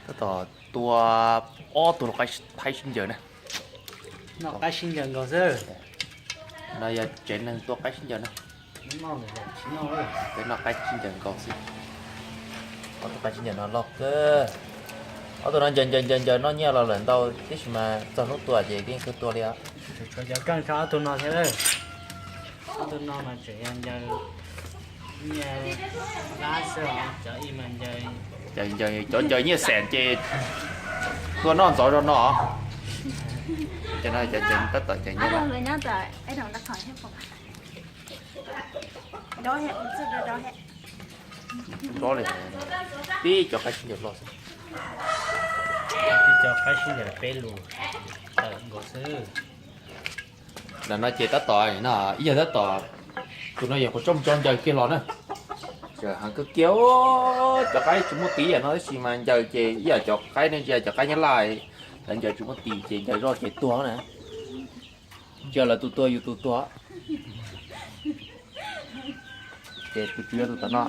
Tab tom tua ob tug qaib sib ncaws na. Noj qaib sib ncaws nkaus xwb. No yog tsev neeg tua qaib sib ncaws na. Peb noj qaib sib ncaws nkaus xwb. Ob tug qaib sib ncaws no loj kawg. Ob tug no ncaws ncaws ncaws ncaws noj nyiaj los lawm ntau tib si mas txog hnub tua ces yeej tsis tua li os. Tshuav cov keej tso ob tug no thiab. Ob tug no mas tseem yog ncaws nyiaj lab xwb os, cov ib mas ncaws, cov ncaws nyiaj xeem ces tua noj ntxov zog no. Cov no cov ncaws tab tom ncaws nyiaj lab. Nyob li tib cov qaib sib ncaws loj xwb. Tib cov qaib sib ncaws peb lus tawm nkaus xwb. Ntawm no ces tab tom no ib yog tab tom, tus no yog kuv tso mus tso ncaws kiag los na. Heev kawg kiag, cov qaib tsis muaj tis yam no tab sis mas ncaws ces ib yam cov qaib ne, ntsia cov qaib Nyab Laj, lawv ncaws tsis muaj tis ces ncaws zoj ces tuag na. Ntsia lawv tus tuag yus tus tuag. Ces tus tswv yog tus tom no.